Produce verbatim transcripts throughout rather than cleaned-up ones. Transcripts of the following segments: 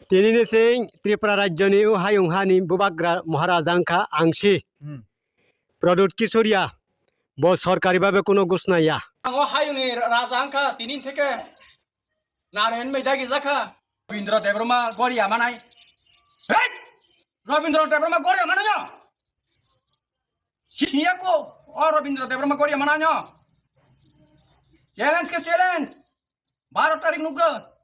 Tini ni sing Tripura rajyoni o hayung hani bubagra Maharaja wngkha Angshi. Hmm. Pradyut Kishore ya, bo sorkari babe kuno gusna ya. Ang o hayungni raja wngkha tini theke Narayan mai dagi jakha. Rabindra Debbarma goriya manai. Hey! Rabindra Debbarma goriya manai ya. Siya ko, o Rabindra Debbarma goriya manai ya. Challenge ke challenge. Baro tarik nukha.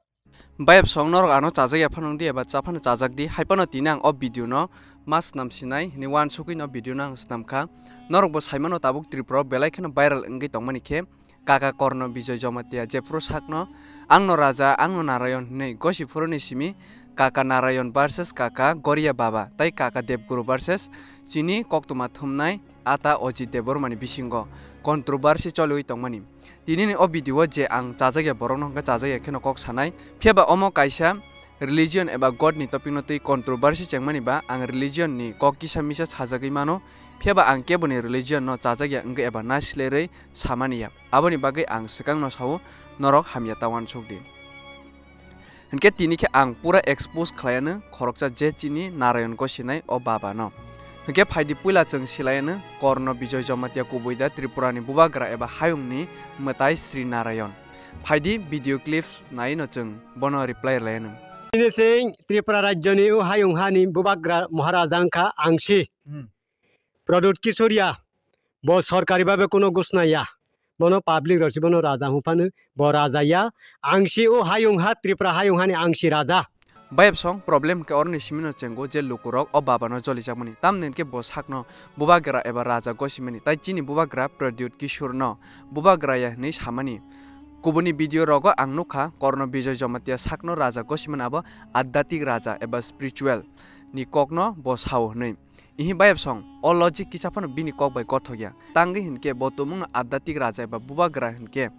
Bayap song norok ano chajak ya phano wngdi eba cha phano chajak di, hai phano tini ang o video no ma snam sinai hwnwi uansukwi no video no ang snam kha. Norok bo sai mano tabuk Tripura o belai kheno viral wngwi tongmani khe kaka Korno Bijoy Jamatia jephuru sakno, "Angno Raja, angno Narayon," hwnwi gosi phuruni simi kaka Narayon versus kaka Goria Baba tai kaka Debguru versus chini koktwma thumnai ata Ajit Debbarmani bisingo controversy choliwi tongmani. Tinini o video o je ang chajak ya borokno hwnkhe chajak ya kheno kok sanai. Phiya ba omo kaisa religion eba God ni topic no twi controversy chengmani ba ang religion ni kok kisa misa sajagwi mano. Phiya ba ang keboni religion no chajak ya wngwi eba naislerwi samani ya. Aboni bagwi ang swkang no sao, norok hamya ta uansuk di. Hinkhe tini khe ang pura expose khlaiano khoroksa je chini Narayon gosinai o baba no. Hinkhe phaidi puila chwng silaiano Korno Bijoy Jamatia kubui da Tripura ni bubagra eba hayung ni mwtai Sri Narayon. Phaidi video clips nai no chwng bono reply rwlaiano. Tini sing Tripura rajyoni o hayung hani bubagra Maharaja wngkha Angshi. Hmm. Pradyut Kishore ya, bo sorkari babe kuno gusna ya. Bono public rok si bono raja hwnphano, bo raja ya. Angshi o hayung ha, Tripura hayung hani Angshi raja. Bayap song problem khe oroni simino chengo je lukurok o baba no jolijakmani. Tamni hwnkhe bo sakno bubagra eba raja gosimani. Tai chini bubagra Pradyut Kishore no bubagra ya hwnwi samani. Kubuni video rogo ang nukha Korno Bijoy Jamatia sakno raja gosimani abo adhyatik raja eba spiritual ni kokno bo sao hwnwi. Ihi bayap song, o logic kisa phano bini kok bai gothok ya. Tangwi hinkhe bo tumungno adhyatik raja eba bubagra hinkhe,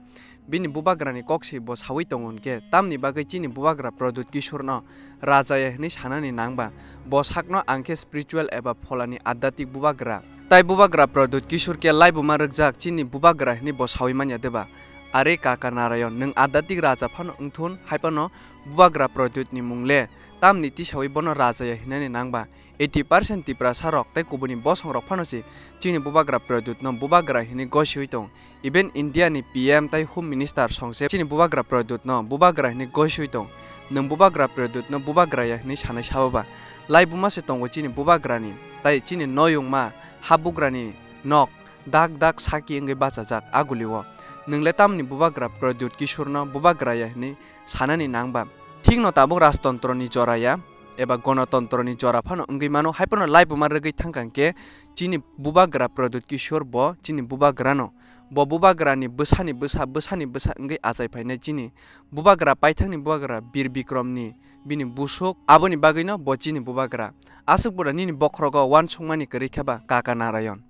bini bubagrani kok si bo sawi tongo hinkhe, tamni bagwi chini bubagra Pradyut Kishore no raja ya hwnwi sanani nangba? Bo sakno ang khe spiritual eba pholani adhyatik bubagra. Tai bubagra Pradyut Kishore khe laibuma rwkjak chini bubagra hwnwi bo sawi manya deba? Are kaka Narayon, nwng adhyatik raja phano wngthun, hai phano bubagra Pradyut ni mung le tamni tisawi bono raja ya hwnani nangba? Eighty percent Tiprasa rok tei kubuni bosong rok phano se chini bubagra Pradyut no bubagra hinwi gosiwi tong. Even India ni P M tei Home Minister song se chini bubagra Pradyut no bubagra hinwi gosiwi tong. Nwng bubagra Pradyut no bubagra ya hinwi sanai sabo ba? Laibuma se tongo chini bubagra ni, tai chini noyungma habugra ni nok dak dak saki wngwi bachajak aguli o. Nwng le tamni bubagra Pradyut Kishore no bubagra ya hinwi sanani nangba? Thikno tabuk rajtontro ni jora ya eba gonotontro ni jora phano wngwi mano, hai phano laibuma rwgwi thangkha hwnkhe chini bubagra Pradyut Kishore bo chini bubagra no, bo bubagra ni bwsani bwsa, bwsani bwsa wngwi achai phainai chini bubagra, paithakni bubagra Bir Bikrom ni bini busuk, aboni bagwi no bo chini bubagra. Aswk bwrwi nini bokhorogo uansukmani kwrwi khe ba kaka Narayon?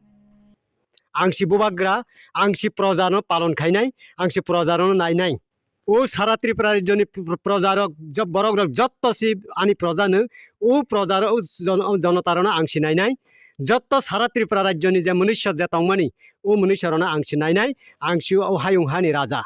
Ang si bubagra, ang si proja no palon khainai, ang si proja no nainai. O sara Tripura rajyoni pr-, proja rok, jo-, borok rok jotto si ani proja no, o proja rok, o jon-, o jonota rok no ang si nainai. Jotto sara Tripura rajyoni je mwnwisyo je tongmani, o mwnwisyo rok no ang si nainai, ang si o hayung hani raja.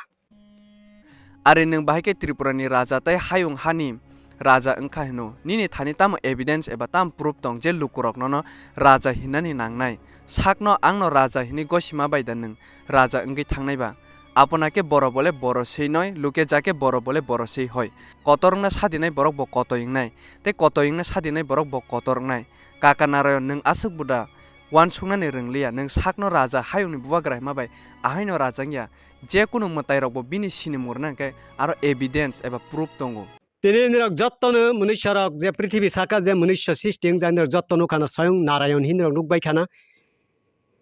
Are nwng bahai khe Tripura ni raja tei hayung hani raja wngkha hino? Nini thani tamo evidence eba tam proof tong je lukurok nono raja hinani nangnai? Sakno angno raja hinwi gosima bai da nwng raja wngwi thangnai ba? Apona khe boro bole boro sei noi, luke ja khe boro bole boro sei hoi. Kotor wngna sadinai borok bo kotoi wngnai, tei kotoi wngna sadinai borok bo kotor wngnai. Kaka Narayon, nwng aswk buda uansuknani rwngliya, nwng sakno raja hayungni bubagra hima bai ahaino raja wngya. Je kunu mwtairokbo bini sinimung rwna hwnkhe aro evidence eba proof tongo. Tini nirok jottono mwnwisarok je prithibi saka je mwnwisyo sisti wngjak nirok jotto nukha na swayung Narayon hinwi rok nukbai khana.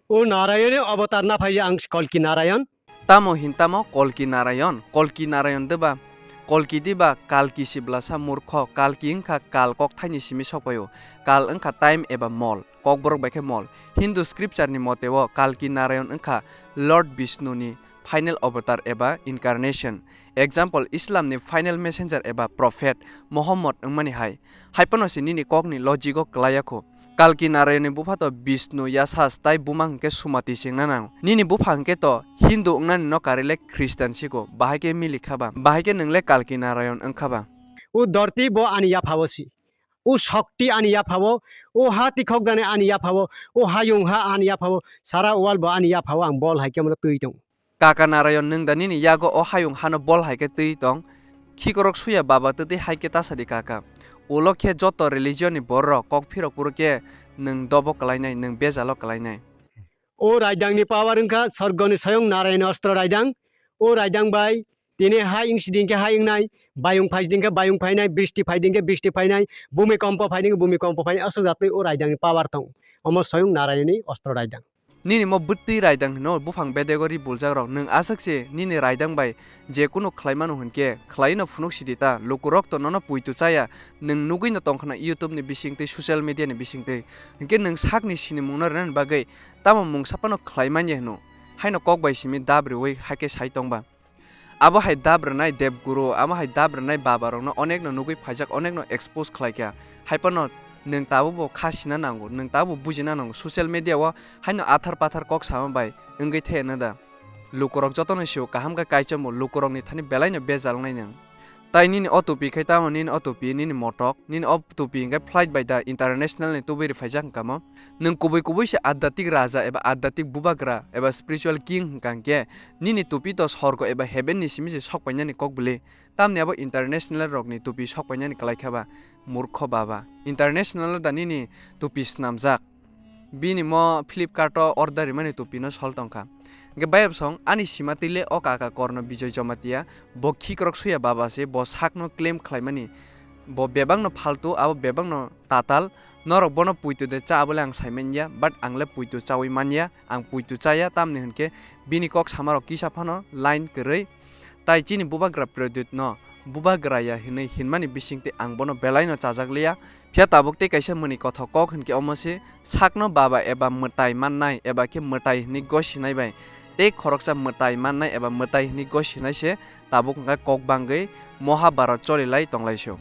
O Narayoni avatar naphai ang Kalki Narayon. Tamo hin tamo Kalki Narayon? Kalki Narayon deba? Kalki diba Kalki siblasa murkho. Kalki wngkha kal kokthaini simi sokpaio. Kal wngkha time eba mol. Kokborok bai khe mol. Hindu scripture ni mote o Kalki Narayon wngkha Lord Vishnu ni final avatar eba incarnation. Example, Islam ni final messenger eba prophet Muhammad wngmani hai. Hai phano se nini kok ni logic o kwlaiya kho. Kalki Narayoni bupha to Vishnu, Yasas tai buma hwnkhe Sumati se wngna nango. Nini bupha hwnkhe to Hindu wngnani no karwi le Christian siko. Bahai khe milikha ba? Bahai khe nwng le Kalki Narayon wngkha ba? O dhorti bo ani yaphao si. O shokti ani yaphao, o ha tikhok jani ani yaphao, o hayung ha ani yaphao, sara world bo ani yaphao ang bol hai khe mano twi tong. Kaka Narayon, nwng da nini yago o hayung hano bol hai khe twi tong? Khikrok suya baba twtwi hai khe ta sadi kaka. Ulo khe joto religion ni borok rok kok phirok phuru khe nwng dobo kwlainai, nwng bejalo kwlainai. O raidang ni power wngkha sorgo ni soyong Narayan ni ostro raidang. O raidang bai tini hai wngsi din khe hai wngnai, bayung phai din khe bayung phainai, bristi phai din khe bristi phainai, bhumikompo phai din khe bhumikompo phainai, aswk jatwi o raidang ni power tong. Omo soyong Narayan ni ostro raidang. Nini mo bwtwi raidang hino buphang bedego ri buljak rok, nwng aswk se nini raidang bai je kunu khlai mano hwn khe khlai no phunuk sidi ta, lukurok to nono puitu chaya, nwng nugwi no tong khna YouTube ni bising twi social media ni bising twi, hwnkhe nwng sakni sinimung no rwnani bagwi tamo mungsa phano khlai manya hwno, haino kok bai simi dab riwi hai khe sai tong ba. Abo hai dab rwnai Debguru, abo hai dab rwnai baba rokno onekno nugwi phaijak, onekno expose khlai kha. Hai phano nwng tabukbo kha sina nango, nwng tabukbo bujina nango. Social media o haino athar pathar kok sama bai wngwi thaya na da? Lukurok jotono sio kaham khe kaichamo, lukurokni thani belaino bejal wngnai nwng. Tai nini o tupi khai tamo nini o tupi nini motok, nini o tupi hwnkhe flight bai da international ni tubui rwphaijak hwnkha mo. Nwng kubui kubui se adhyatmik raja eba adhyatmik bubagra eba spiritual king hwnkha hwnkhe nini tupi to sorgo eba heaven ni simi se sok painani kok bwle, tamni abo international rokni tupi sok painani kwlai kha ba? Murkho baba, international da nini tupi snamjak? Bini mo Flipkart o order rimani tupi no sol tongkha. Hwnkhe bayapsong ani sima twi le o kaka Korno Bijoy Jamatia, bo khikrok suya baba se, bo sakno claim khlaimani. Bo bebakno phaltu, abo bebakno tatal, norok bono puitu de cha abo le ang sai manya, but ang le puitu chaui manya, ang puitu chaya, tamni hwnkhe bini kok samarok kisa phano line kwrwi. Tai chini bubagra Pradyut no bubagra ya hinwi hinmani bisingtwi ang bono belai no chajak liya. Phiya tabuk tei kaisa mwnwi kothok kok hwnkhe omo se, sakno baba eba mwtai mannai eba khe mwtai hinwi gosinai bai tei khoroksa mwtai mannai eba mwtai hinwi gosinai se tabuk hwnkhe kok bangwi Mohabharat choli lai tong lai se.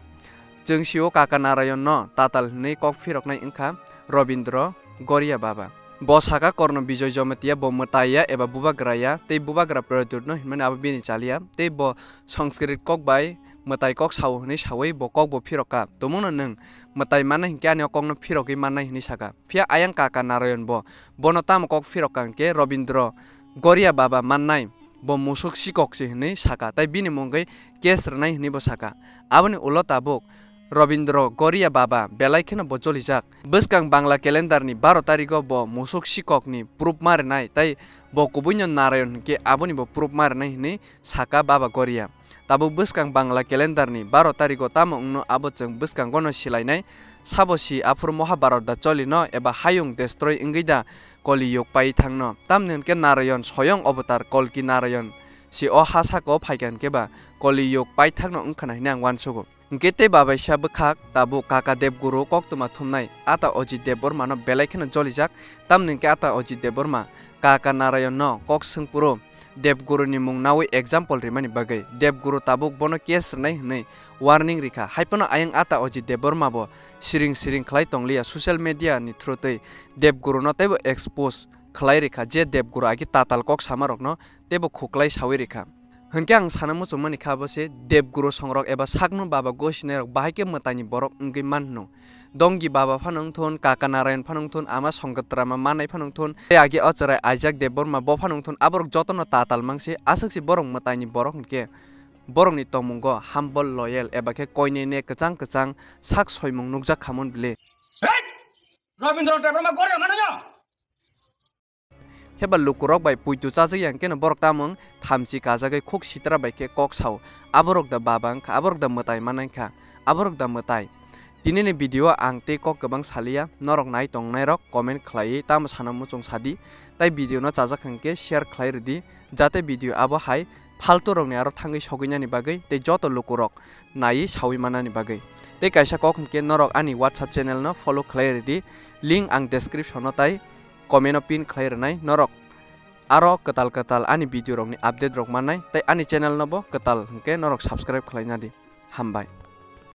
Chwng sio kaka Narayon no tatal hinwi kok phiroknai wngkha Robindra Goria baba. Bo saka Korno Bijoy Jamatia bo mwtai ya eba bubagra ya, tei bubagra Pradyut no hinmani abo bini chaliya, tei bo Sanskrit kok bai mwtai kok sao hinwi saui bo kok bo phirok kha. Tumungno nwng mwtai mannai hinkhe ani o kokno phirogwi mannai hinwi saka. Phiya ayang kaka Narayon bo bono tamo kok phirok kha hinkhe Robindra Goria baba mannai, bo musuk sikok se hinwi saka, tai bini mungwi case rwnai hinwi bo saka. Aboni ulo tabuk Robindra Goria baba belai kheno bo jolijak. Bwskang Bangla calendar ni baro tarigo bo musuk sikok ni proof ma rwnai, tai bo kubuino Narayon hinkhe aboni bo proof ma rwnai hinwi saka baba Goria. Tabuk bwskang Bangla calendar ni baro tarigo tamo wngno abo chwng bwskango no silainai, sabo si aphuru Mohabharat da choli no eba hayung destroy wngwi da Koli yug pai thangno. Tamni hwnkhe Narayon soyong avatar Kolki Narayon si o ha saka o phaikha hwnkhe ba Koli yug pai thangno wngkhana hinwi ang uansugo. Hwnkhe tei babaisa bwkhak tabuk kaka Debguru koktwma thumnai ata Ajit Debbarma no belai kheno jolijak, tamni hwnkhe ata Ajit Debbarma kaka Narayon no kok swngphuru Debguru ni mung naui example rimani bagwi. Debguru tabuk bono case rwnai hwnwi warning rikha, hai phano ayang ata Ajit Debbarma bo siring siring khlai tongliya, social media ni through twi Debguru no teibo expose khlai rikha, je Debguru agi tatal kok sama rokno teibo khuklai saui rikha. Hwnkhe ang sana muchungmani kha bo se, Debguru songrok eba sakno baba gosinai rok bahai khe mwtaini borok wngwi man hwno. Dongi baba phano wngthun, kaka Narayan phano wngthun, ama Songkotrama manai phano wngthun, tei agi o chwrai Isaac Debbarma bo phano wngthun, aborok jotono tatal mangsi, aswk se borok mwtaini borok hwnkhe borokni tongmungo humble, loyal eba khe koinene kwchang kwchang sak soimung nukjak khamon bile. Hey! Rabindra Debbarma gorya mano ya? Heba lukurok bai puitu chajak yang keno borok tamung thamchi kajagwi khuk sitra bai khe kok sao. Aborok da baba wngkha, aborok da mwtai manai kha, aborok da mwtai. Tinini video ang tei kok kwbang saliya, norok nai tongnai rok comment khlaiwi tamo sana muchung sadi, tai video no chajak hwnkhe share khlai rwdi, jate video abo hai phaltu rokni aro thangwi sogwinani bagwi tei joto lukurok naiwi saui manani bagwi. Tei kaisa kok hwnkhe norok ani WhatsApp channel no follow khlai rwdi, link ang description o tai comment o pin khlai rwnai. Norok aro kwtal kwtal ani video rokni update rok mannai tei ani channel no bo kwtal hwnkhe norok subscribe khlai nadi. Hambai.